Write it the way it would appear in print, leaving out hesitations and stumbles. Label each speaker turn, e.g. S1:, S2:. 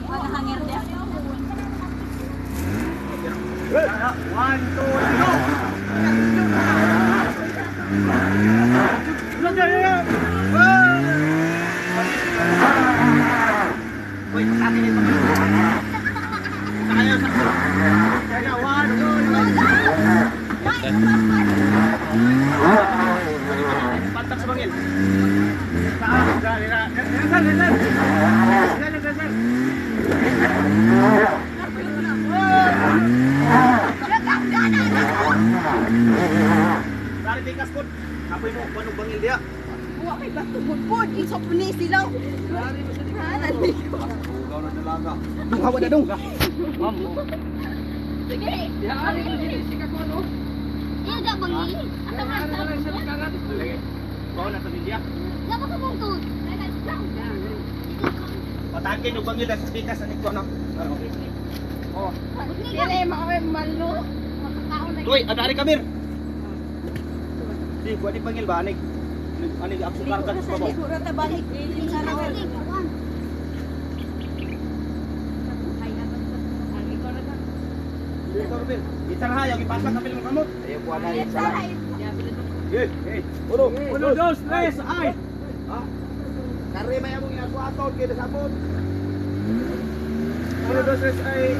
S1: Mga hanger niya.
S2: One, two, go! Uy, sa akin ito. Sa kayo, sa Kaya, one, two, three. Pantak sa bangil. Sa, sa, sa, sa, sa, sa, sa, sa, Dari tikas po. Kapoy mo, kuwan og bangil diya.
S1: Buwa kay bato pod. Isop ni sila. Ha, naligo.
S2: Dung hawa na dung.
S1: Sige.
S3: Iya, gak bengi. Asa man ta?
S2: Kuwan na to diya.
S3: Gak pa ka mong.
S2: Patangkin og bangil sa tikas ani ko no. Oh.
S1: Dire mga malo. Makakaon na.
S2: Tuy, adari kamir. Di, kuwan di bangil ba anig? Anig akso karga sa babaw.
S1: Ligo ra ta balik.
S2: Dito Ruben. Itarha yung ipasa kapil mo kamot.
S4: Ayaw kuha na yung sala.
S2: Eh, eh. Uno, uno, dos, tres, ay.
S4: Kare may among ginasuaton kay nasabot.
S2: Uno, dos, tres, ay.